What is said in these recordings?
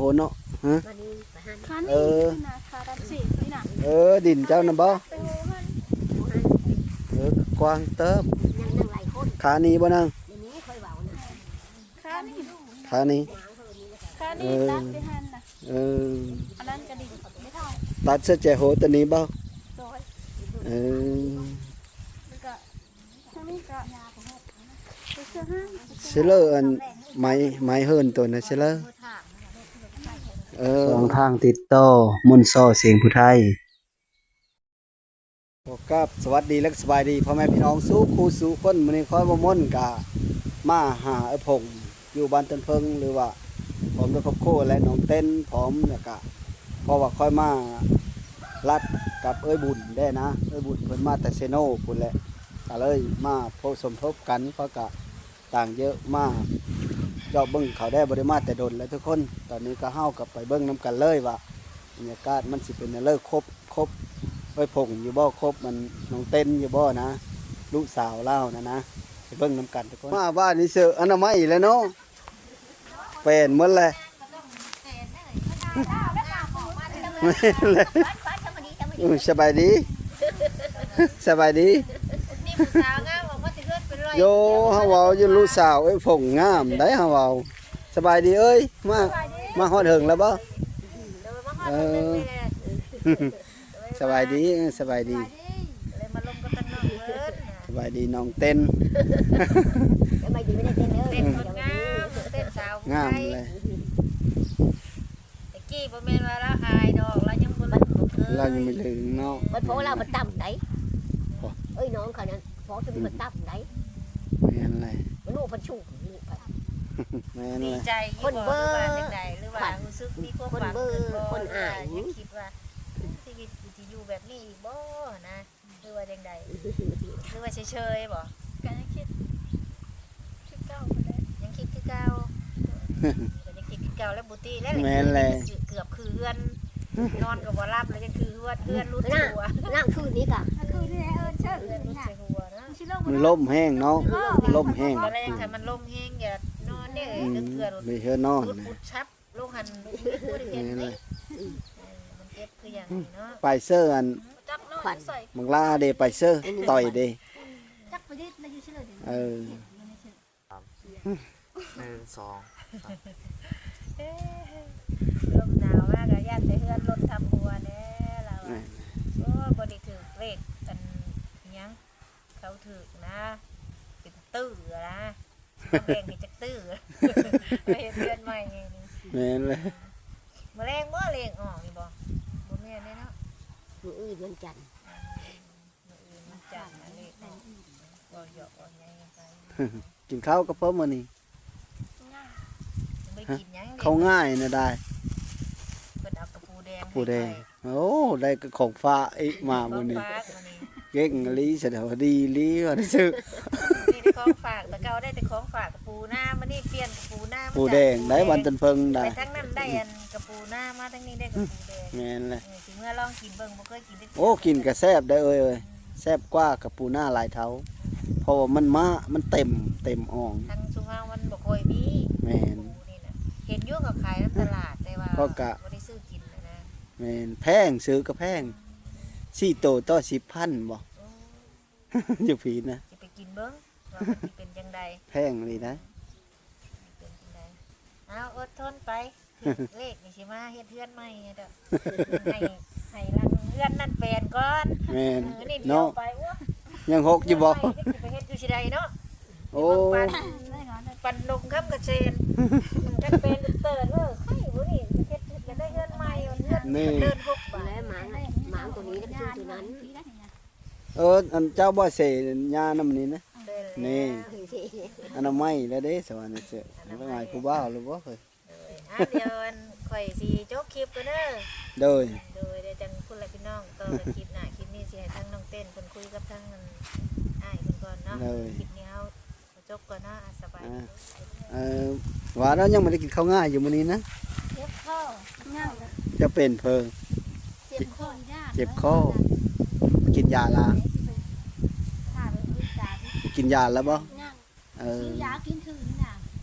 ໂອ້ເນາະ ຮະ ມານີ້ໄປຫັ້ນ ຄານີ້ ເອີ ນີ້ນະ ຄາດັນຊີນີ້ນະ ເອີ ດິນເຈົ້ານະບໍ່? ເອີ ກວ້າງເຕີບ ຍັງ ຍັງຫຼາຍຄົນ ຄານີ້ບໍ່ນາງ? ນີ້ຂ້ອຍເວົ້ານະ ຄານີ້ ຄານີ້ ຄານີ້ ເອີ ຕັດໄປຫັ້ນນະ ເອີ ອັນນັ້ນກະດິນ ຕັດໃສ່ແຈໂຮຕົວນີ້ບໍ່? ໂດຍ ເອີ ແລ້ວກະ ທາງນີ້ກະ ເຊເລີ ອັນ ໄມ້ ໄມ້ເຫີນໂຕນັ້ນ ເຊເລີ ເອີ ສອງທາງຕິດຕໍ່ ມົນຊໍ ສຽງຜູ້ໄທ. ຂໍກາບສະຫວັດດີ ແລະ ສະບາຍດີພໍ່ແມ່ພີ່ນ້ອງສູ່ຄູ່ສູ່ຄົນ. ມື້ນີ້ຂ້ອຍບໍ່ມົນກະມາຫາເອື້ອຍພົງ ຢູ່ບ້ານຕົ້ນເຜິ້ງ ຫຼືວ່າພ້ອມດ້ວຍຄອບຄົວ ແລະ ນ້ອງເຕັ້ນພ້ອມ ແລ້ວກະ ເພາະວ່າຂ້ອຍມາລັດກັບເອື້ອຍບຸນແດ່ນະ ເອື້ອຍບຸນເພິ່ນມາແຕ່ເຊໂນພຸ້ນແຫຼະ ກະເລີຍມາພົບສົມທົບກັນ. ຂ້ອຍກະຕ່າງເຢີມາເຈາະເບິ່ງເຂົາແດ່ ບໍ່ໄດ້ມາແຕ່ດົນແລ້ວທຸກຄົນ. ຕອນນີ້ກະເຮົາກະໄປເບິ່ງນຳກັນເລີຍວ່າບັນຍາກາດມັນຊິເປັນແນວໃດ ຄົບ ຄົບເອື້ອຍພົງຢູ່ບໍ່ ຄົບມັນນ້ອງເຕັ້ນຢູ່ບໍ່ນະ ລູກສາວລາວນະນະ ໄປເບິ່ງນຳກັນທຸກຄົນ. ມາບ້ານນີ້ເສີອະນາໄມແລ້ວເນາະ ແປນໝົດແຫຼະ. ເອີ ສະບາຍດີ ສະບາຍດີ ນີ້ຜູ້ສາວງາມອອກມາແຕ່ເຮືອນເປັນຮ້ອຍ ໂຢ ເຮົາເວົ້າຢູ່ ລູກສາວເອື້ອຍພົງງາມໄດ໋ ເຮົາເວົ້າ. ສະບາຍດີເອີຍ ມາ ສະບາຍດີ ມາຮອດເຖິງແລ້ວບໍ່? ໂດຍ ມາຮອດ ເອີ ເຖິງແລ້ວ ສະບາຍດີ ເອີ ສະບາຍດີ ສະບາຍດີ ເລີຍມາລົມກັບທາງນ້ອງເພິ່ນນະ ສະບາຍດີນ້ອງເຕັ້ນ ສະບາຍດີ ເຕັ້ນຄົນງາມ ເຕັ້ນສາວ ງາມເລີຍ. ແຕ່ກີ້ບໍ່ແມ່ນວ່າລາວອາຍດອກ ລາວຍັງບໍ່ ລາວຍັງບໍ່ເຄີຍ ລາວຍັງບໍ່ເຖິງເນາະ ເພິ່ນພໍລາວເພິ່ນຕ່ຳໄດ໋ ໂອ້ ເອີຍ ນ້ອງເຂົານັ້ນພໍຕົວນີ້ເພິ່ນຕ່ຳໄດ໋ ແມ່ນແຫຼະ ມັນຮູ້ເພິ່ນສູງ ແມ່ນແຫຼະ ດີໃຈຢູ່ບໍ່ ຫຼືວ່າຈັ່ງໃດ ຫຼືວ່າຮູ້ສຶກມີຄວາມຫວັງຂຶ້ນບໍ່ ຫຼືວ່າຍັງຄິດວ່າຊີວິດຊິຢູ່ແບບນີ້ອີກບໍ່ຫັ້ນນະ ຫຼືວ່າຈັ່ງໃດ ຫຼືວ່າເຊີຍໆບໍ່? ກະຍັງຄິດຄືເກົ່າຫັ້ນແຫຼະ ຍັງຄິດຄືເກົ່າ ກະຍັງຄິດຄືເກົ່າແລ້ວ ບໍ່ຕິແລ້ວ ແມ່ນແຫຼະ ເກືອບຄືເຮືອນ ນອນກະບໍ່ຫຼັບແລ້ວ ຍັງຄືເຮືອນ ເຮືອນຫຼຸດຫົວ ນາງຄືນນີ້ກະ ຄືນນີ້ ເອີ ເຊີຍ ເຮືອນຫຼຸດໃສ່ຫົວນະ ມັນລົມແຮງເນາະ ເອີ ລົມແຮງ ຕອນແລງຄັນມັນລົມແຮງຢ່ານອນເດີ ອືມ ເຮືອນຫຼຸດ ມີເຮືອນນອນ ຫຼຸດ ຫຼຸດຊັບ ລົງຫັ້ນບໍ່ໄດ້ເຫັນເດ້ ເອີ ມັນເຈັບຄືຫຍັງນີ້ເນາະ ໄປເຊີ ອັນ ຈັກນ້ອຍໃສ່ ບັກຫຼ້າເດ້ ໄປເຊີ ຕ່ອຍເດ້ ຈັກໄປດິດລະຢູ່ເຊີເດ້ ເອີ ໜຶ່ງ ສອງ ເອີ ລົມໜາວມາກະຢ້ານແຕ່ເຮືອນລົດທັບຫົວແດ່ລາວ ແມ່ນ ໂອ້ ບໍ່ໄດ້ຖືກເລກ ອັນຫຍັງ ເຂົາຖືກນະ ເປັນຕື້ນະ ຕ້ອງແບ່ງໃຫ້ຈັກຕື້ ໄປເຮັດເຮືອນໃໝ່ນີ້ ແມ່ນແຫຼະ ມື້ແລງບໍ່ເລກອອກນີ້ບໍ່? ບໍ່ແມ່ນເດ້ເນາະ ມື້ອື່ນວັນຈັນ ມື້ອື່ນວັນຈັນນະເລກອອກ ເວົ້າຢອກເວົ້າໃຫຍ່ໄປ ກິນເຂົ້າກັບເພິ່ນມື້ນີ້ ບໍ່ໄດ້ກິນຫຍັງເດ້ ເຂົ້າງ່າຍນະໄດ໋ ເພິ່ນເອົາກະປູແດງ ກະປູແດງ ໂອ້ ໄດ້ຂອງຝາກອີກມາມື້ນີ້ ຂອງຝາກມື້ນີ້ ເກັ່ງອີ່ຫຼີ ສະແດງວ່າດີອີ່ຫຼີວ່າຊັ້ນ ມີແຕ່ຂອງຝາກ ແຕ່ເກົ່າໄດ້ແຕ່ຂອງຝາກ ກະປູນາ ມື້ນີ້ປ່ຽນກະປູນາ ປູແດງໄດ໋ ບ້ານຕົ້ນເຜິ້ງໄດ໋ ໄປທາງນັ້ນໄດ້ອັນກະປູນາ ມາທາງນີ້ໄດ້ກະປູແດງ ແມ່ນແຫຼະ ເອີ ຊິເມືອລອງກິນເບິ່ງ ບໍ່ເຄີຍກິນຈັກເທື່ອ ໂອ້ ກິນກະແຊບໄດ໋ເອີຍ ແຊບກວ່າກະປູນາຫຼາຍເທົ່າ ເພາະວ່າມັນມາ ມັນເຕັມ ເຕັມອ່ອງ ທາງຊຸມເຮົາມັນບໍ່ຄ່ອຍມີ ແມ່ນ ປູນີ້ນະ ເຫັນຢູ່ເຂົາຂາຍນຳຕະຫຼາດ ແຕ່ວ່າ ເພາະກະ ບໍ່ໄດ້ຊື້ກິນນະ ແມ່ນ ແພງ ຊື້ກະແພງ ສີ່ໂຕຕໍ່ສິບພັນບໍ່ ໂອ້ ຢູ່ພີ້ນະ ຊິໄປກິນເບິ່ງວ່າມັນຊິເປັນຈັ່ງໃດ ແພງອີ່ຫຼີນະ ເປັນຈັ່ງໃດ ເອົາ ອົດທົນໄປ ເລກນີ້ຊິມາເຮັດເຮືອນໃໝ່ດອກ ໃຫ້ ໃຫ້ຫຼັງເຮືອນນັ້ນແປນກ່ອນ ແມ່ນ ເອີ ນີ້ດຽວ ເນາະ ໄປ ໂອ້ ຍັງຫົກຢູ່ບໍ່ ໄປ ຊິໄປເຮັດຢູ່ຊິໃດເນາະ ໂອ້ ປັນ ປັນລົງຄຳກະເຊນ ຄັນແປນເຕີນ ເອີ ໄຂ່ບໍ່ນີ້ ເຮັດ ເຮັດໄດ້ເຮືອນໃໝ່ ເຮືອນ ນີ້ ເດີນຫົກບາດ ແລະໝາງ ໝາງໂຕນີ້ ແລະ ຈຸ້ງໂຕນັ້ນ ເອີ ອັນເຈົ້າບໍ່ເສຍຫຍ້ານຳນີ້ນະ ເອີ ນີ້ ແລ້ວ ອະນາໄມແລ້ວເດ້ ສະຫວັນເສຍ ອະນາໄມ ເປັນຫຍັງ ຜູ້ບ່າວຫຼືບໍ່ເຮີ້ຍ? ໂດຍ ອ່າ ດຽວອັນຂ້ອຍຊິຈົບຄລິບກ່ອນເດີ ໂດຍ ໂດຍ ດຽວຈັ່ງພຸ້ນລະພີ່ນ້ອງ ຕໍ່ກັນຄລິບໜ້າ ຄລິບນີ້ຊິໃຫ້ທາງນ້ອງເຕັ້ນເພິ່ນຄຸຍກັບທາງອັນອ້າຍເພິ່ນກ່ອນເນາະ ໂດຍ ຄລິບນີ້ເຮົາຈົບກ່ອນເນາະ ອ່າ ສະບາຍດີ ອ່າ ເອີ ວ່າແລ້ວຍັງບໍ່ໄດ້ກິນເຂົ້າງາຢູ່ມື້ນີ້ນະ ເຈັບຄໍ ຍັງ ຈະເປັນເພີງ ເຈັບຄໍ ເຈັບຄໍ ກິນຢາລະ ກິນຢາລະບໍ່? ຍັງ ເອີ ຊື້ຢາກິນຄືນນະ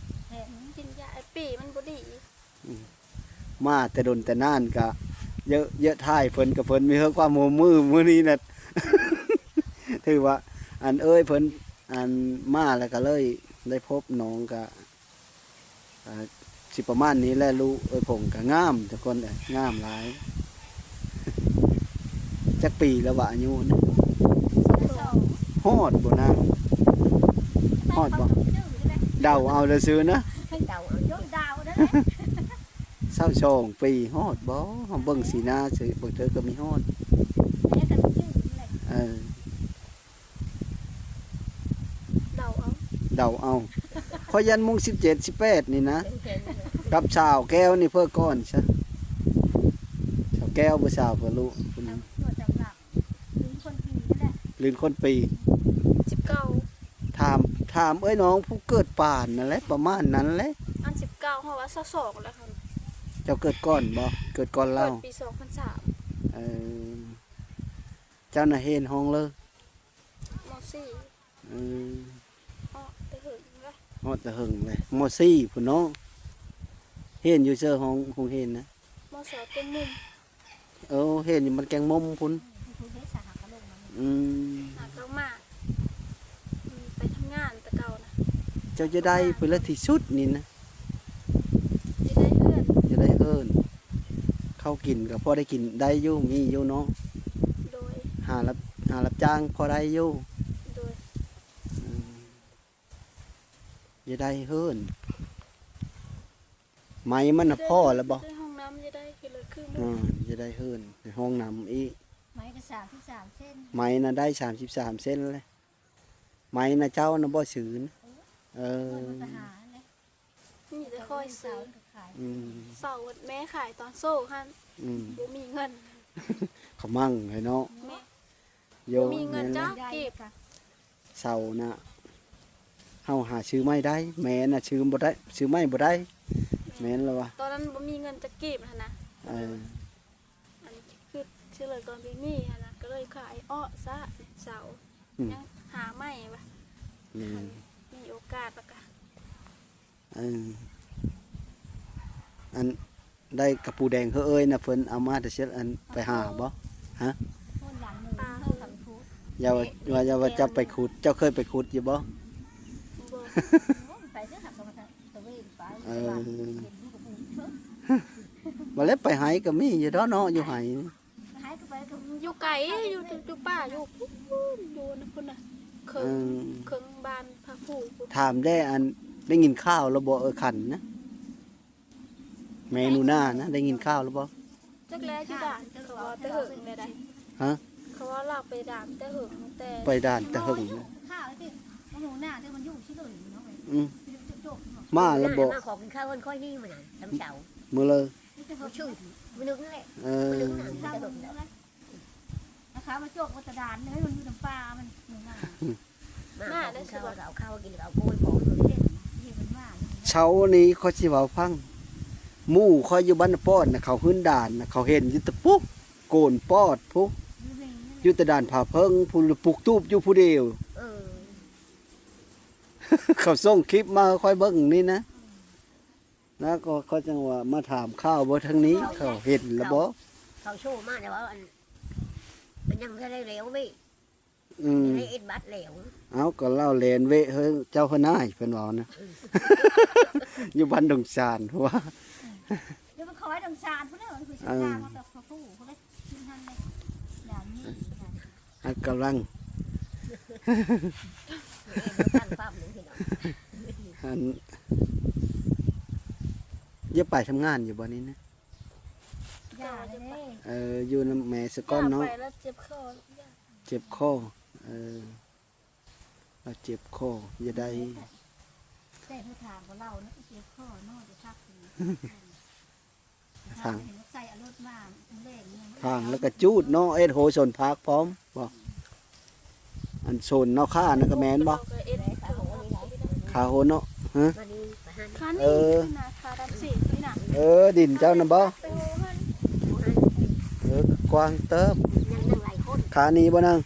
ແມ່ນກິນຢາ ໄອ້ປີ້ມັນບໍ່ດີ ອືມ ມາແຕ່ດົນແຕ່ນານກະເຍາະ ເຍາະຖ່າຍເພິ່ນ ກະເພິ່ນມີເຮືອຄວາມຮ່ວມມືມື້ນີ້ນະ ຖືວ່າ ອັນ ເອີຍເພິ່ນ ອັນ ມາແລ້ວກະເລີຍໄດ້ພົບນ້ອງກະ ອ່າ ຊິປະມານນີ້ແຫຼະ ລູກເອີຍ ຜົງກະງາມທຸກຄົນເອີຍ ງາມຫຼາຍ. ຈັກປີແລ້ວວະ ອາຍຸນີ້? ຮອດບໍ່ນາງ? ຮອດບໍ່? ເດົາເອົາຊື່ໆນະ ເດົາເອົາ ຈົນເດົານັ້ນແຫຼະ. ຊາວສອງປີ ຮອດບໍ່? ເຮົາເບິ່ງສີໜ້າຊື່ ບາງເທື່ອກໍມີຮອດ. ເອີ ເດົາເອົາ ເດົາເອົາ. ຂ້ອຍຢ້ານມົງສິບເຈັດ ສິບແປດນີ້ນະ ກັບສາວແກ້ວນີ້ເພີ້ກ່ອນຊະ. ສາວແກ້ວບໍ່ ສາວເພີ້ລູກ ລື່ນຄົນປີ ສິບເກົ້າ. ຖາມ ຖາມເອື້ອຍນ້ອງຜູ້ເກີດປານນັ້ນແຫຼະ ປະມານນັ້ນແຫຼະ. ອັນສິບເກົ້າ ເຮົາວ່າຊາວສອງແລ້ວ. ເຈົ້າເກີດກ່ອນບໍ່? ເກີດກ່ອນລາວ ເກີດປີສອງພັນສາມ. ເອີ ເຈົ້ານະຮຽນຫ້ອງເລີ? ມໍສີ່. ເອີ ຮອດແຕ່ເຫິງແລ້ວ ຮອດແຕ່ເຫິງແລ້ວ ມໍສີ່ພຸ້ນເນາະ. ຮຽນຢູ່ເຊີ ຫ້ອງ ໂຮງຮຽນນະ? ມໍສອງແກ້ງມຸມ. ໂອ້ ຮຽນຢູ່ບ້ານແກ້ງມຸມພຸ້ນ. ອືມ ຫາເຂົ້າມາ ອືມ ໄປທຳງານແຕ່ເກົ່ານະ. ເຈົ້າຈະໄດ້ພຸ້ນລະທີ່ສຸດນີ້ນະ? ຈະໄດ້ເຮືອນ ຈະໄດ້ເຮືອນ ເຂົ້າກິນກໍພໍໄດ້ກິນໄດ້ຢູ່ ມີຢູ່ເນາະ. ໂດຍ ຫາຮັບ ຫາຮັບຈ້າງພໍໄດ້ຢູ່. ໂດຍ ອືມ ຈະໄດ້ເຮືອນ. ໄມ້ມັນນະພໍແລ້ວບໍ່? ຈະໄດ້ຫ້ອງນ້ຳ ຈະໄດ້ຄື ອືມ ຈະໄດ້ເຮືອນ ໄດ້ຫ້ອງນ້ຳອີກ. ໄມ້ກໍສາມສິບສາມເຊັນ ໄມ້ນະໄດ້ສາມສິບສາມເຊັນແລ້ວ. ໄມ້ນະເຈົ້ານະບໍ່ຊື້ນະ? ເອີ ເອີ ເພິ່ນກໍຫາແຫຼະ ມີແຕ່ຂ້ອຍຊື້. ອືມ ເສົາແມ່ຂາຍຕອນໂຊຫັ້ນ. ອືມ ບໍ່ມີເງິນ ຂະມັງໃຫ້ເນາະ. ແມ່ ໂຍ ບໍ່ມີເງິນຈັກກີບ. ເສົານະ ເຮົາຫາຊື້ໃໝ່ໄດ້ ແມ່ນະ ຊື້ບໍ່ໄດ້ ຊື້ໃໝ່ບໍ່ໄດ້. ແມ່ນແລ້ວວະ ຕອນນັ້ນບໍ່ມີເງິນຈັກກີບຫັ້ນນະ. ເອີ ອັນ ຄື ຊື້ເລີຍກ່ອນບໍ່ມີຫັ້ນນະ ກໍເລີຍຂາຍເອາະຊະເສົາ. ອືມ ຍັງຫາໃໝ່ວະ. ແມ່ນ ຄັນມີໂອກາດແລ້ວກະ ເອີ ອັນ ໄດ້ກະປູແດງເຮີເອີຍນະ ເພິ່ນເອົາມາແຕ່ເສຍ ອັນ ໄປຫາບໍ່? ຮະ? ຢ່າວ່າ ວ່າ ຢ່າວ່າເຈົ້າໄປຂຸດ ເຈົ້າເຄີຍໄປຂຸດຢູ່ບໍ່? ບໍ່ ໄປເດີ ຫາກະມາຕະເວນໄປ. ເອີ ວ່າແລ້ວໄປໄຮ່ກໍມີຢູ່ດອກເນາະ ຢູ່ໄຮ່. ໄຮ່ກໍໄປ ຢູ່ໄກ ຢູ່ ຢູ່ ຢູ່ປ່າ ຢູ່ພຸ້ນ ຢູ່ນັ້ນພຸ້ນນະ ເຄິ່ງ ເຄິ່ງບ້ານພະພູພຸ້ນ. ຖາມແດ່ ອັນ ໄດ້ຍິນຂ່າວແລ້ວບໍ່ ເອີ ຂັນນະ ແມ່ໜູນານະ ໄດ້ຍິນຂ່າວແລ້ວບໍ່? ຈັກແລຢູ່ດ່ານ ເຂົາວ່າແຕ່ເຫິງແລ້ວໃດ໋. ຮະ? ເຂົາວ່າລາວໄປດ່ານແຕ່ເຫິງ ແຕ່ ໄປດ່ານແຕ່ເຫິງ. ຂ່າວຕິ ໜູນາ ແຕ່ມັນຢູ່ທີ່ເລີຍເນາະ. ອືມ ມາແລ້ວບໍ່? ມາຂໍກິນເຂົ້າເຮືອນຂ້ອຍນີ້ມື້ນັ້ນ ຕອນເຊົ້າ ມື້ເລີຍ ມື້ຊື່ ມື້ໜຶ່ງນັ້ນແຫຼະ. ເອີ ມື້ໜຶ່ງນັ້ນ ແຕ່ເຫິງແລ້ວ. ນະຄະ ມາໂຈກວັດຕະດານເລີຍ ມັນຢູ່ນຳປ່າ ມັນ ມາ ມາໄດ້ຊິບໍ່? ເອົາເຂົ້າກິນ ເອົາໂກຍຂອງເພິ່ນເຮັດ ເຮັດມັນມາ. ເຊົ້ານີ້ຂ້ອຍຊິເວົ້າຟັງ ໝູ່ຂ້ອຍຢູ່ບ້ານນະປອດນະ ເຂົາຂຶ້ນດ່ານນະ ເຂົາເຫັນຢູ່ແຕ່ພຸ້ນ ໂກນປອດພຸ້ນ ຢູ່ແຕ່ດ່ານຜາເຜິ້ງພຸ້ນ ປຸກຕູບຢູ່ຜູ້ດຽວ. ເອີ ເຂົາສົ່ງຄລິບມາໃຫ້ຂ້ອຍເບິ່ງນີ້ນະ. ນະ ກໍ ກໍຈັ່ງວ່າມາຖາມຂ່າວເບິ່ງທາງນີ້ ເຂົາເຫັນລະບໍ່? ເຂົາໂຊມາແລ້ວວ່າ ອັນ ມັນຍັງບໍ່ໄດ້ແລ້ວເວີຍ. ອືມ ໄດ້ເຮັດບັດແລ້ວ. ເອົ້າ ກໍລາວແລ່ນເວະເຮີເຈົ້າເຮີນາຍ ເພິ່ນເວົ້ານະ ອືມ ຢູ່ບ້ານດົງຊານ ເພາະວ່າ ຢູ່ບ້ານຄອຍດົງຊານພຸ້ນແຫຼະ ຄືຊິ ເອີ ມາແຕ່ພະພູພຸ້ນແຫຼະ ກິນຫັ້ນແຫຼະ ຍາມນີ້. ອາ ກຳລັງ ອັນ ຢ່າໄປທຳງານຢູ່ບໍ່ນີ້ນະ? ຢ່າເລີຍ. ເອີ ຢູ່ນຳແມ່ສະກ່ອນເນາະ. ໄປແລ້ວເຈັບຄໍ ເຈັບຄໍ. ເອີ ລາວເຈັບຄໍ ຢ່າໄດ້ ແຕ່ຜູ້ຖາມບໍ່ເລົ່ານະ ເຈັບຄໍເນາະ ຈະພັກ ທາງ ໃສ່ອາລົດມາ ແລງ ທາງແລ້ວກໍຈູດເນາະ ເຮັດໂຮສວນຜັກພ້ອມບໍ່? ອັນສວນເນາະ ຂ້ານັ້ນກໍແມ່ນບໍ່? ຂ້າໂຮເນາະ ຮະ? ຂ້ານີ້ ເອີ ຂ້າດຳສີນີ້ນະ ເອີ ດິນເຈົ້ານະບໍ່? ເອີ ກວ້າງເຕີບ. ຂ້ານີ້ບໍ່ນາງ?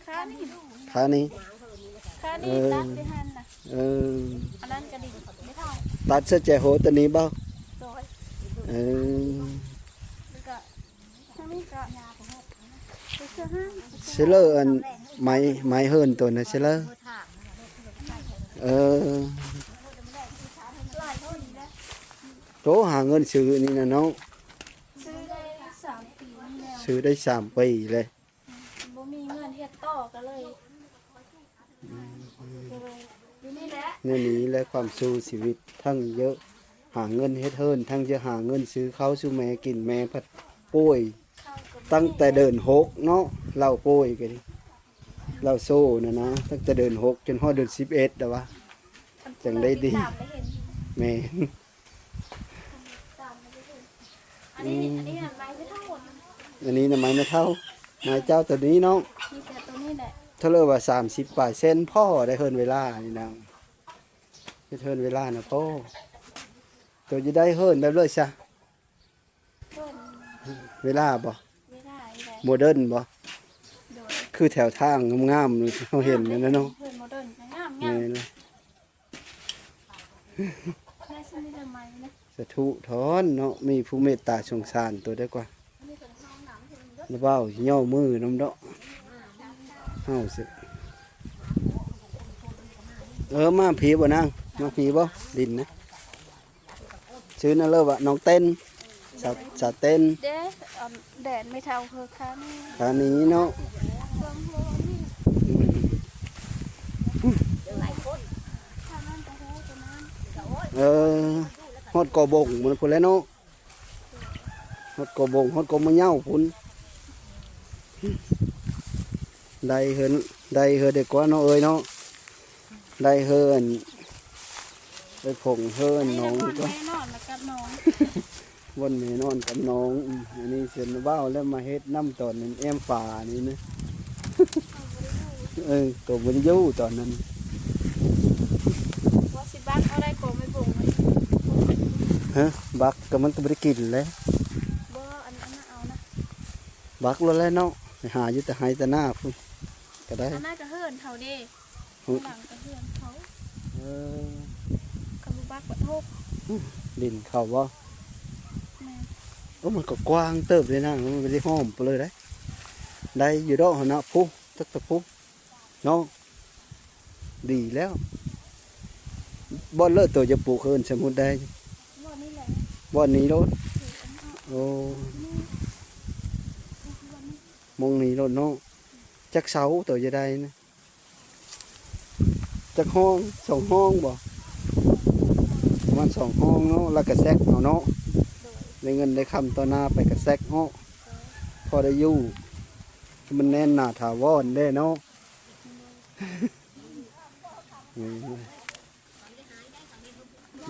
ຂ້ານີ້ ຂ້ານີ້ ຂ້ານີ້ ເອີ ຕັດໄປຫັ້ນນະ ເອີ ອັນນັ້ນກໍດີ ຕັດໃສ່ແຈໂຮຕົວນີ້ບໍ່? ໂດຍ ເອີ ແລ້ວກໍທາງນີ້ກໍ ເຊເລີອັນໄມ້ ໄມ້ເຮີນໂຕນັ້ນເຊເລີ ເອີ ໂຕຫາເງິນຊື້ນີ້ນະເນາະ ຊື້ໄດ້ສາມປີແລ້ວ ຊື້ໄດ້ສາມປີແລ້ວ ບໍ່ມີເງິນເຮັດຕໍ່ກໍເລີຍ ກໍເລີຍຢູ່ນີ້ແຫຼະ ແນວນີ້ແຫຼະ ຄວາມສູ້ຊີວິດ ທັງເຍາະຫາເງິນເຮັດເຮືອນ ທັງເຍາະຫາເງິນຊື້ເຂົ້າສູ່ແມ່ກິນ ແມ່ພັດປ່ວຍ ຕັ້ງແຕ່ເດືອນຫົກເນາະ ລາວປ່ວຍກໍດີ ລາວໂຊນະນະ ຕັ້ງແຕ່ເດືອນຫົກຈົນຮອດເດືອນສິບເອັດແລ້ວວະ ຈັ່ງໄດ້ດີ ແມ່ນ ອັນນີ້ ອັນນີ້ນະໄມ້ແມ່ເຖົ້າ ອັນນີ້ນະໄມ້ແມ່ເຖົ້າ ໄມ້ເຈົ້າໂຕນີ້ເນາະ ມີແຕ່ໂຕນີ້ແຫຼະ ເທົ່າເລີວ່າສາມສິບປາຍເຊັນ ພໍໄດ້ເຮືອນເວລານີ້ນາງ ເຮັດເຮືອນເວລານະພໍ ໂຕຈະໄດ້ເຮືອນແບບເລີຍຊະ ເວລາບໍ່ ເວລານີ້ແຫຼະ ໂມເດີນບໍ່ ໂດຍ ຄືແຖວທາງງາມໆ ເຮົາເຫັນນັ້ນນະເນາະ ເຮືອນໂມເດີນງາມໆ ແມ່ນ ໄດ້ຊຳນີ້ລະໄມ້ນະ ສາທຸທອນເນາະ ມີຜູ້ເມດຕາສົງສານໂຕໄດ້ກວ່າ ລະເວົ້າຍໍມືນຳເນາະ ເຮົາຊິ ເອີ ມາພີ້ບໍ່ນາງ ມາພີ້ບໍ່ ດິນນະ ຊື່ນັ້ນເລີວ່າ ນ້ອງເຕັ້ນ ສາວ ສາວເຕັ້ນ ເດ້ ອັນແດນແມ່ເຖົ້າເຮີຄານີ້ ຄານີ້ເນາະ ເບິ່ງໂຫນີ້ ອືມ ເອີ ຮອດກໍບົງພຸ້ນແຫຼະເນາະ ຮອດກໍບົງ ຮອດກໍມະເຍົາພຸ້ນ ໄດ້ເຮີ ໄດ້ເຮີໄດ້ກວ່າເນາະເອີຍເນາະ ໄດ້ເຮີອັນ ໄດ້ຜົງເຮີອັນໜອງດີກວ່າ ແມ່ນອນລະກັບໜອງ ບ່ອນແມ່ນອນກັບໜອງ ອືມ ອັນນີ້ເຊິ່ນເວົ້າແລ້ວມາເຮັດນຳຕອນນັ້ນແອ້ມຝານີ້ນະ ເອີ ໂຕບໍ່ໄດ້ຢູ່ຕອນນັ້ນ ວ່າຊິບັກເອົາໄດ້ກໍໄມ້ບົງໄວ້ ຮະ ບັກກໍມັນກໍບໍ່ໄດ້ກິນແຫຼະ ບໍ່ ອັນ ອັນນັ້ນເອົານະ ບັກໂລດແຫຼະເນາະ ໄປຫາຢູ່ແຕ່ໄຮ່ແຕ່ນາພຸ້ນກໍໄດ້ ອັນນັ້ນກໍເຮືອນເຂົາເດ້ ຫຶ ຫຼັງກໍເຮືອນເຂົາ ເອີ ຄັນບໍ່ບັກກໍທຸກ ດິນເຂົາບໍ່ ແມ່ນ ໂອ້ ມັນກໍກວ້າງເຕີບເດ້ນາງ ມັນບໍ່ໄດ້ຫ້ອມໄປເລີຍເດ້ ໄດ້ຢູ່ດອກຫັ້ນນະ ພຸ້ນ ຕັກແຕ່ພຸ້ນເນາະ ດີແລ້ວ ບ່ອນເລີດໂຕຈະປູກເຮືອນ ສົມມຸດໄດ້ ບ່ອນນີ້ແຫຼະ ບ່ອນນີ້ໂລດ ໂອ້ ບ່ອນນີ້ ໝ່ອງນີ້ໂລດເນາະ ຈັກເສົາໂຕຈະໄດ້ນະ ຈັກຫ້ອງ ສອງຫ້ອງບໍ່ ປະມານສອງຫ້ອງເນາະ ແລ້ວກະແຊັກເອົາເນາະ ໄດ້ເງິນໄດ້ຄຳຕໍ່ໜ້າໄປກະແຊັກເນາະ ພໍໄດ້ຢູ່ ມັນແໜ້ນໜາຖາວອນເດ້ເນາະ ອືມ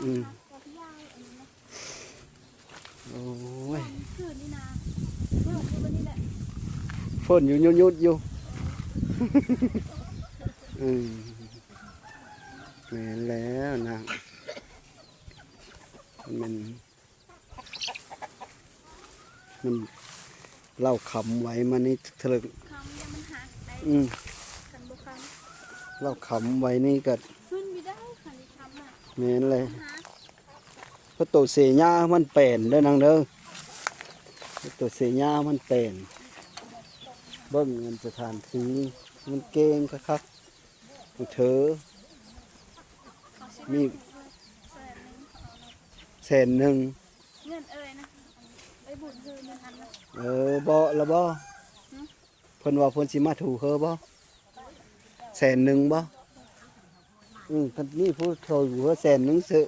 ອືມ ໂອ້ຍ ຝົນຢູ່ ຢຸດໆ ຢູ່ ອືມ ແມ່ນແລ້ວນາງ ມັນ ມັນ ເຫຼົ້າຄ້ຳໄວ້ມານີ້ເຖິງ ຄ້ຳຢ່າມັນຫັກໄດ້ ອືມ ຄັນບໍ່ຄ້ຳ ເຫຼົ້າຄ້ຳໄວ້ນີ້ກໍ ຂຶ້ນບໍ່ໄດ້ຄັນຄ້ຳນະ ແມ່ນແຫຼະ ມັນຫັກ ເພາະໂຕເຊຍາມັນແປນເດີນາງເດີ ໂຕເຊຍາມັນແປນ ເບິ່ງອັນສະຖານທີ່ ມັນເກັ່ງຄັກໆ ເທີ ມີແສນໜຶ່ງ ເງິນເອີຍນະ ໄອ້ບຸນເອີຍເງິນອັນນະ ເອີ ເບາະລະບໍ່ ຫຶ ເພິ່ນວ່າເພິ່ນຊິມາຖູເຮີບໍ່ ແສນໜຶ່ງບໍ່ ອື ຄັນມີຜູ້ຖູເຮີແສນໜຶ່ງເສີ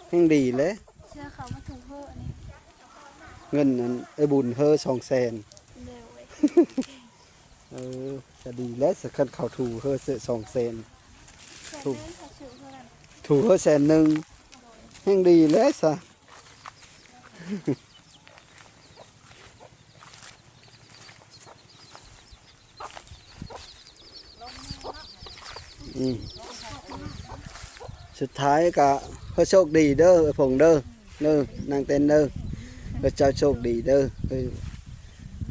ແຮ່ງດີແຫຼະ ເຊື່ອເຂົາມາຖູເຮີອັນນີ້ ເງິນອັນເອື້ອຍບຸນເຮີສອງແສນ ໂດຍ ເອີ ກະດີແຫຼະ ຄັນເຂົາຖູເຮີເສີສອງແສນ ຖູເຮີແສນໜຶ່ງ ແຮ່ງດີແຫຼະຊະ. ອືມ ສຸດທ້າຍກະຂໍໂຊກດີເດີ ເອື້ອຍຜົງເດີ ເດີ ນາງເຕັ້ນເດີ ເອີ ເຈົ້າໂຊກດີເດີ ເອີ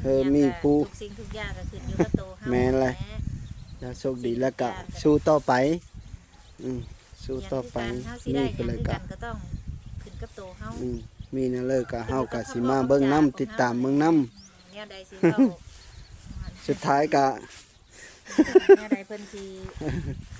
ເອີ ມີຜູ້ ທຸກສິ່ງທຸກຢ່າງກໍຂຶ້ນຢູ່ກັບໂຕເຮົາ ແມ່ນແຫຼະ ແມ່ນແຫຼະ ເຈົ້າໂຊກດີ ແລ້ວກະ ທຸກສິ່ງທຸກຢ່າງ ສູ້ຕໍ່ໄປ ອືມ ສູ້ຕໍ່ໄປ ຫຍັງຄືກັນ ເຮົາຊິໄດ້ຫຍັງຄືກັນ ນີ້ກໍເລີຍກະ ກໍຕ້ອງຂຶ້ນກັບໂຕເຮົາ ອືມ ມີແນວເລີກະເຮົາກະຊິມາເບິ່ງນຳ ຕິດຕາມເບິ່ງນຳ ແນວໃດຊິເວົ້າ ສຸດທ້າຍກະ ແນວໃດເພິ່ນຊິ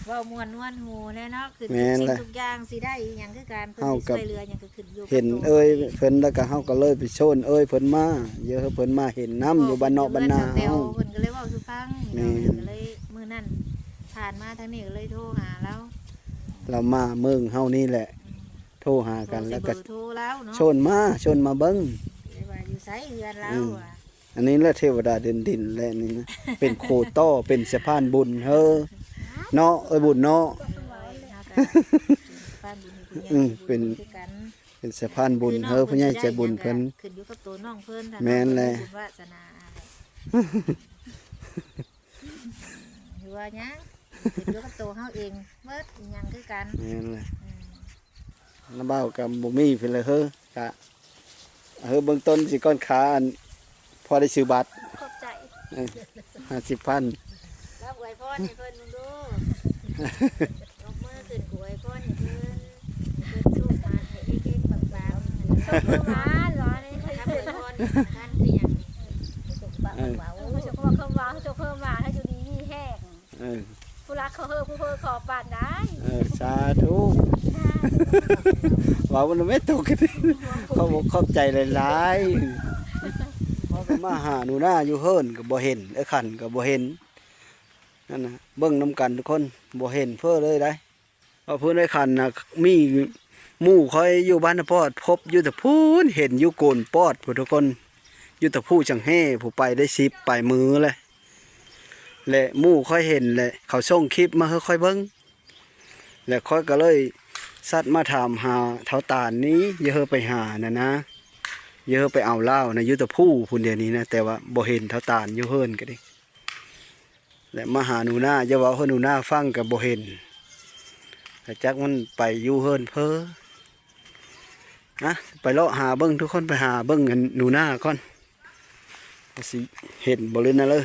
ເວົ້າມ່ວນນວນຫູແຫຼະເນາະ ຄື ແມ່ນແຫຼະ ທຸກສິ່ງທຸກຢ່າງຊິໄດ້ອີ່ຫຍັງຄືກັນ ເພິ່ນ ເຮົາ ຊິ ກະ ຊ່ວຍເຫຼືອຫຍັງກະຂຶ້ນຢູ່ກັບ ເຫັນເອີຍເພິ່ນ ແລ້ວກະເຮົາກະເລີຍໄປໂຊນເອີຍເພິ່ນມາ ເອີຍເພິ່ນມາເຫັນນຳ ຢູ່ບ້ານນອກບ້ານນາເຮົາ ເພິ່ນກະເລີຍເວົ້າສູ່ຟັງ ແມ່ນ ເພິ່ນກະເລີຍ ມື້ນັ້ນຜ່ານມາທາງນີ້ກະເລີຍໂທຫາລາວ ລາວມາເມືອງເຮົານີ້ແຫຼະ ອືມ ໂທຫາກັນ ໂທ ແລ້ວກະ ຊິເບີໂທລາວເນາະ ໂຊນມາ ໂຊນມາເບິ່ງ ເລີຍວ່າຢູ່ໃສເຮືອນລາວ ອືມ ວ່າ ອັນນີ້ແຫຼະເທວະດາເດີນດິນແຫຼະນີ້ນະ ເປັນໂຄຕໍ່ ເປັນສະພານບຸນເຮີເນາະ ເອີຍບຸນເນາະ ເອີຍເຮົາກະ ສະພານບຸນໃຫ້ຜູ້ໃຫຍ່ ອືມ ໃຈບຸນ ເປັນ ຄືກັນ ເປັນສະພານບຸນເຮີຜູ້ໃຫຍ່ໃຈບຸນເພິ່ນ ຄືນ້ອງເພິ່ນກະຂຶ້ນຢູ່ກັບໂຕນ້ອງເພິ່ນ ແມ່ນແຫຼະ ບຸນວາສະໜາ ຫຼືວ່າຫຍັງ ຂຶ້ນຢູ່ກັບໂຕເຮົາເອງເບິດ ອີ່ຫຍັງຄືກັນ ແມ່ນແຫຼະ ອືມ ນ້າບ່າວກະບໍ່ມີເພິ່ນລະເຮີ ກະ ເຮີ ເບື້ອງຕົ້ນຊິກ່ອນຄ່າ ອັນ ພໍໄດ້ຊື້ບັດ ຂອບໃຈ ເອີ ຫ້າສິບພັນ ລາວອວຍພອນໃຫ້ເພິ່ນເບິ່ງດູ ຍົກມືຂຶ້ນ ອວຍພອນໃຫ້ເພິ່ນ ໃຫ້ເພິ່ນໂຊກໝານ ໃຫ້ເຮັງໆ ປັງໆ ໂຊກໝານ ວ່າແນ່ ຄຳອວຍພອນສຳຄັນຄືຫຍັງ ເອີ ໂຊກຄວາມ ຄຳວ່າ ໂຊກຄວາມໝານ ໃຫ້ຢູ່ດີມີແຮງ ເອີ ຜູ້ລັກເຂົາເຮີ ຜູ້ເຮີຂໍປານໃດ ເອີ ສາທຸ ເວົ້ານຳແມ່ຕົກ ຂອບອົກຂອບໃຈຫຼາຍໆ ເຮົາກະມາຫາໜູນາຢູ່ເຮືອນກະບໍ່ເຫັນ ເອື້ອຍຂັນກະບໍ່ເຫັນ ນັ້ນນະ ເບິ່ງນຳກັນທຸກຄົນ ບໍ່ເຫັນເຟີເລີຍໃດ ວ່າເພິ່ນໄດ້ຂັນນະ ມີໝູ່ຂ້ອຍຢູ່ບ້ານນາປອດ ພົບຢູ່ແຕ່ພຸ້ນ ເຫັນຢູ່ໂກນປອດພຸ້ນທຸກຄົນ ຢູ່ແຕ່ພູຈັ່ງແຮ່ ຜູ້ໄປໄດ້ສິບປາຍມື້ແຫຼະ ແລະໝູ່ຂ້ອຍເຫັນແຫຼະ ເຂົາສົ່ງຄລິບມາໃຫ້ຂ້ອຍເບິ່ງ ແລະຂ້ອຍກະເລີຍສັດມາຖາມຫາທ້າວຕານນີ້ ຢ່າເຮີໄປຫາຫັ້ນນະ ຢ່າເຮີໄປເອົາລາວນະ ຢູ່ແຕ່ພູພຸ້ນດຽວນີ້ນະ ແຕ່ວ່າບໍ່ເຫັນທ້າວຕານຢູ່ເຮືອນກະດີ ແລະມາຫາໜູນາ ຢ່າເວົ້າໃຫ້ໜູນາຟັງກະບໍ່ເຫັນ ກະຈັກມັນໄປຢູ່ເຮືອນເພີ ນະ ໄປເລາະຫາເບິ່ງທຸກຄົນ ໄປຫາເບິ່ງອັນໜູນາກ່ອນ ວ່າຊິເຫັນບໍ່ເລີຍນະເລີ.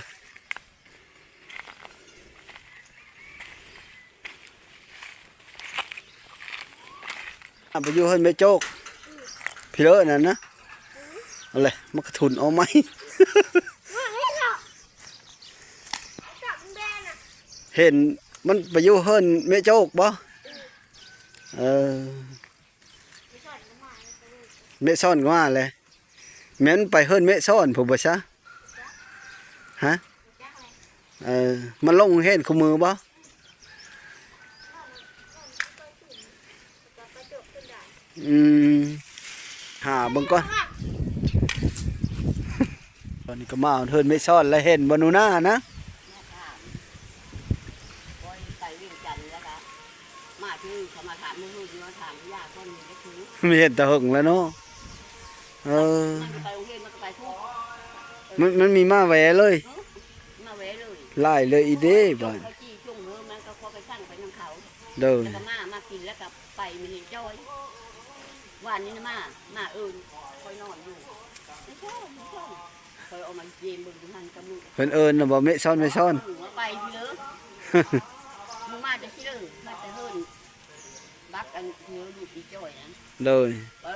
ໄປຢູ່ເຮືອນແມ່ໂຈກ ພີ້ເລີນັ້ນນະ ອັນແຫຼະ ມັນກະທຸນເອົາໃໝ່ ເຫັນມັນໄປຢູ່ເຮືອນແມ່ໂຈກບໍ່? ເອີ ແມ່ຊ້ອນກະມາແຫຼະ. ແມ່ນໄປເຮືອນແມ່ຊ້ອນພຸ້ນບໍ່ຊະ? ຮະ? ເອີ ມັນລົງໂຮງຮຽນຄູ່ມື້ບໍ່? ອືມ ຫາເບິ່ງກ່ອນ. ຕອນນີ້ກະມາເຮືອນແມ່ຊ້ອນ ແລະເຫັນບໍ່ໜູນານະ? ມາຖື ເຂົາມາຖາມມື້ຮື ມາຖາມຢາກ່ອນ ມີຈັກຄື ມີເຫັນແຕ່ເຫິງແລ້ວເນາະ. ເອີ ມັນກະໄປໂຮງຮຽນ ມັນກະໄປພຸ້ນ ມັນ ມັນມີມາແວ່ເລີຍ ມາແວ່ເລີຍ ຫຼາຍເລີຍອີເດ້ບາດ ເຂົາຈີ່ຈຸງເຮີ ມັນກະຂໍໄປສັ່ງໄປນຳເຂົາ ໂດຍ ແລ້ວກະມາ ມາກິນ ແລ້ວກະໄປ ມີເຫັນຈ້ອຍ ວານນີ້ນະມາ ມາເອີ້ນ ຂ້ອຍນອນຢູ່ ເພິ່ນເອີ້ນນະບໍ່ ແມ່ຊ້ອນ ແມ່ຊ້ອນ ໄປພີ້ເລີ ມຶງມາແຕ່ພີ້ເລີ ມາແຕ່ເຮືອນ ບັກອັນເຮືອນລູກອີ່ຈ້ອຍນັ້ນ ໂດຍ ເອີ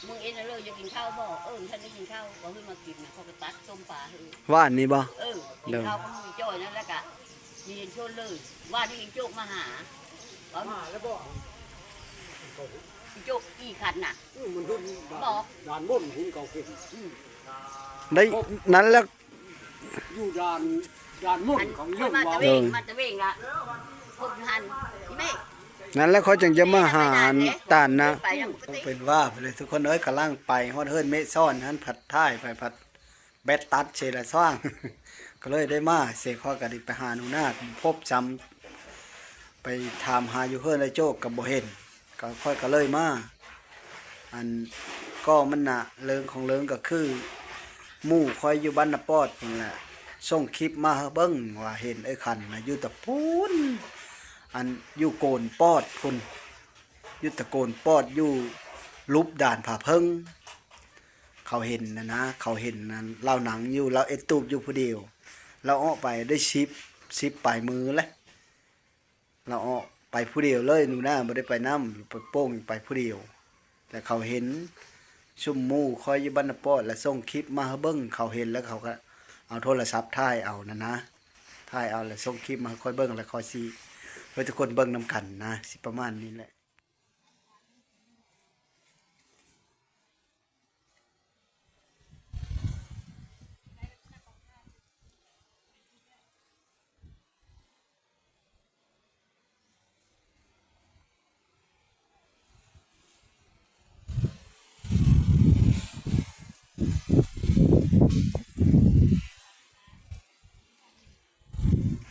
ມຶງເອັດເລີ ຢາກກິນເຂົ້າບໍ່? ເອີ ບໍ່ທັນໄດ້ກິນເຂົ້າ ວ່າເພິ່ນມາກິນນະ ເຂົາກະຕັກຕົ້ມປາໃຫ້ ວານນີ້ບໍ່? ເອີ ກິນເຂົ້າກັບລູກອີ່ຈ້ອຍນັ້ນ ແລ້ວກະມີເຫັນຊົນເລີຍ ວານນີ້ອີ່ໂຈກມາຫາ ມາແລ້ວບໍ່? ອີ່ໂຈກ ອີ່ຂັນນະ ອື ມັນຮຸນ ບໍ່ ດ່ານບົນ ຮຸນເກົ່າຂຶ້ນ ອື ໄດ້ນັ້ນແລ້ວ ຢູ່ດ່ານ ດ່ານມົນ ອັນ ຂອງເລື່ອງ ມາຕະເວງ ວ່າ ມາຕະເວງລະ ພົບຢູ່ຫັ້ນ ອີ່ແມ່ ນັ້ນແຫຼະ ຂ້ອຍຈຶ່ງຈະມາຫາຕານນະ ເປັນວ່າໄປເລີຍທຸກຄົນເອີຍ. ກຳລັງໄປຮອດເຮືອນແມ່ຊ້ອນຫັ້ນ ພັດທ້າຍໄປ ພັດແບັດຕັດເສຍລະຊ່າງ ກະເລີຍໄດ້ມາເສຍ ຂ້ອຍກະໄດ້ໄປຫາໜູນາ ພົບຊ້ຳ ໄປຖາມຫາຢູ່ເຮືອນໄອ້ໂຈກກະບໍ່ເຫັນ ກະ ຂ້ອຍກະເລີຍມາ ອັນ ກໍມັນນະ ເລື່ອງຂອງເລື່ອງກະຄື ໝູ່ຂ້ອຍຢູ່ບ້ານນາປອດພຸ້ນແຫຼະ ສົ່ງຄລິບມາໃຫ້ເບິ່ງວ່າເຫັນເອື້ອຍຂັນນະຢູ່ຕະພຸ້ນ ອັນ ຢູ່ໂກນປອດພຸ້ນ ຢູ່ຕະໂກນປອດ ຢູ່ຫຼຸບດ່ານຜາເຜິ້ງ ເຂົາເຫັນນະນະ ເຂົາເຫັນນັ້ນ ລາວນັ່ງຢູ່ ລາວເອັດຕູບຢູ່ຜູ້ດຽວ ລາວອອກໄປໄດ້ສິບ ສິບປາຍມື້ແຫຼະ. ລາວອອກໄປຜູ້ດຽວເລີຍ ໜູນາບໍ່ໄດ້ໄປນຳ ໄປໂປ້ງໄປຜູ້ດຽວ ແຕ່ເຂົາເຫັນ ຊຸມໝູ່ຂ້ອຍຢູ່ບ້ານນາປອດ ລະສົ່ງຄລິບມາໃຫ້ເບິ່ງ, ເຂົາເຫັນແລ້ວເຂົາກໍເອົາໂທລະສັບຖ່າຍເອົານັ້ນນະ, ຖ່າຍເອົາແລ້ວສົ່ງຄລິບມາໃຫ້ຂ້ອຍເບິ່ງ ແລ້ວຂ້ອຍຊິໃຫ້ທຸກຄົນເບິ່ງນຳກັນນະ, ຊິປະມານນີ້ແຫຼະ.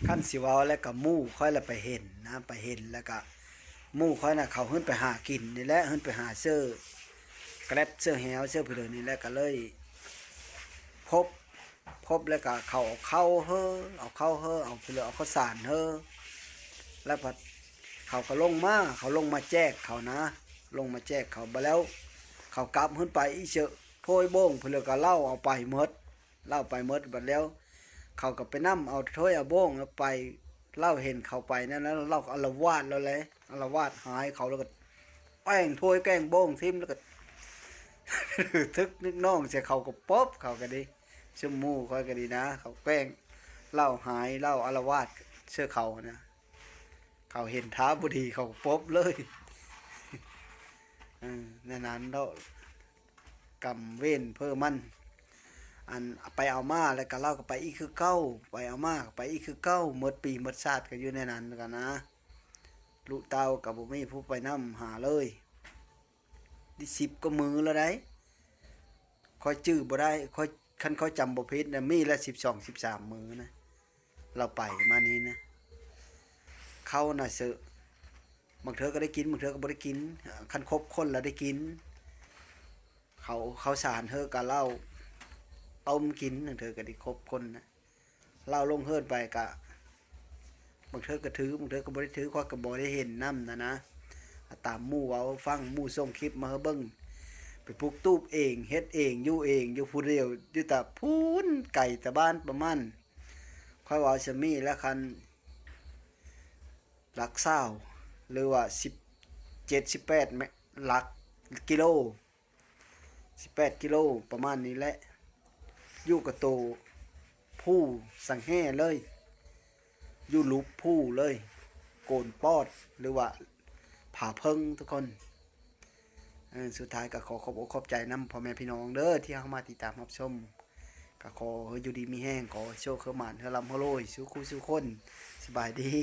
ຄັນຊິເວົ້າແລ້ວກໍໝູ່ຂ້ອຍລະໄປເຫັນນະ, ໄປເຫັນແລ້ວກະໝູ່ຂ້ອຍນະ ເຂົາຂຶ້ນໄປຫາກິນນີ້ແຫຼະ, ຂຶ້ນໄປຫາເຊື້ອແກລັບ ເຊື້ອແຮວ ເຊື້ອຜູ້ເດີນີ້ແຫຼະ, ກະເລີຍພົບ ພົບແລ້ວກະເຂົາເອົາເຂົ້າເຮີ ເອົາເຂົ້າເຮີ ເອົາຜູ້ເດີ ເອົາເຂົ້າສານເຮີ, ແລ້ວພັດເຂົາກໍລົງມາ ເຂົາລົງມາແຈກເຂົານະ, ລົງມາແຈກເຂົາ. ບາດແລ້ວເຂົາກັບຂຶ້ນໄປອີກເຊີ້ ໂພຍໂບ້ງ ຜູ້ເດີກະເຫຼົ້າເອົາໄປໝົດ. ເຫຼົ້າໄປໝົດ. ບັດແລ້ວເຂົາກໍໄປນຳເອົາຖ້ວຍເອົາໂບ້ງແລ້ວໄປ, ລາວເຫັນເຂົາໄປນັ້ນແລ້ວ ລາວກໍອາລະວາດແລ້ວແຫຼະ, ອາລະວາດຫາຍເຂົາ ແລ້ວກໍແກວ່ງຖ້ວຍແກວ່ງໂບ້ງຖິ້ມ ແລ້ວກໍ ຖືກນຶກນ້ອງໃສ່ເຂົາກໍປົບ ເຂົາກໍດີ ຊຸມໝູ່ຂ້ອຍກໍດີນະ, ເຂົາແກວ່ງ ລາວຫາຍ ລາວອາລະວາດໃສ່ເຂົານະ, ເຂົາເຫັນທ່າບໍ່ດີເຂົາກໍປົບເລີຍ. ເອີ ແນວນັ້ນເນາະ. ກຳເວນເພີ້ມັນ ອັນໄປເອົາມາ ແລ້ວກະລາວກໍໄປອີກຄືເກົ່າ, ໄປເອົາມາກໍໄປອີກຄືເກົ່າ, ໝົດປີໝົດຊາດກໍຢູ່ໃນນັ້ນກັນນະ. ລູກເຕົ້າກໍບໍ່ມີຜູ້ໄປນຳຫາເລີຍ, ໄດ້ສິບກວ່າມື້ແລ້ວໃດ໋ ຂ້ອຍຈື່ບໍ່ໄດ້, ຂ້ອຍ ຄັນຂ້ອຍຈຳບໍ່ຜິດນະ ມີລະສິບສອງ ສິບສາມມື້ນະ. ລາວໄປມານີ້ນະ ເຂົ້ານະເຊາະ ບາງເທື່ອກໍໄດ້ກິນ ບາງເທື່ອກໍບໍ່ໄດ້ກິນ, ຄັນຄົບຄົນລະໄດ້ກິນ. ເຂົ້າ ເຂົ້າສານເຮີກະເຫຼົ້າຕົ້ມກິນ, ບາງເທື່ອກໍໄດ້ຄົບຄົນນະ. ລາວລົງເຮືອນໄປກະ ບາງເທື່ອກໍຖື ບາງເທື່ອກໍບໍ່ໄດ້ຖື, ຂ້ອຍກໍບໍ່ໄດ້ເຫັນນຳນະນະ. ຕາມໝູ່ເວົ້າໃຫ້ຟັງ, ໝູ່ສົ່ງຄລິບມາໃຫ້ເບິ່ງ, ໄປປຸກຕູບເອງ ເຮັດເອງ ຢູ່ເອງ ຢູ່ຜູ້ດຽວ ຢູ່ແຕ່ພຸ້ນ ໄກແຕ່ບ້ານປະມານ ຂ້ອຍເວົ້າຊ່ຳນີ້ລະ ຄັນຫຼັກຊາວ ຫຼືວ່າສິບເຈັດ ສິບແປດ ແມ່ນຫຼັກກິໂລ ສິບແປດກິໂລ ປະມານນີ້ແຫຼະ. ຢູ່ກັບໂຕພູສັງແຫເລີຍ, ຢູ່ຫຼຸບພູເລີຍ, ໂກນປອດ ຫຼືວ່າຜາເຜິ້ງທຸກຄົນ. ເອີ ສຸດທ້າຍກໍຂໍຂອບອົກຂອບໃຈນຳພໍ່ແມ່ພີ່ນ້ອງເດີ ທີ່ເຂົ້າມາຕິດຕາມຮັບຊົມ. ກໍຂໍໃຫ້ຢູ່ດີມີແຮງ, ຂໍໃຫ້ໂຊກໃຫ້ໝານ, ໃຫ້ລ່ຳໃຫ້ລວຍ ສູ່ຄູ່ສູ່ຄົນ. ສະບາຍດີ.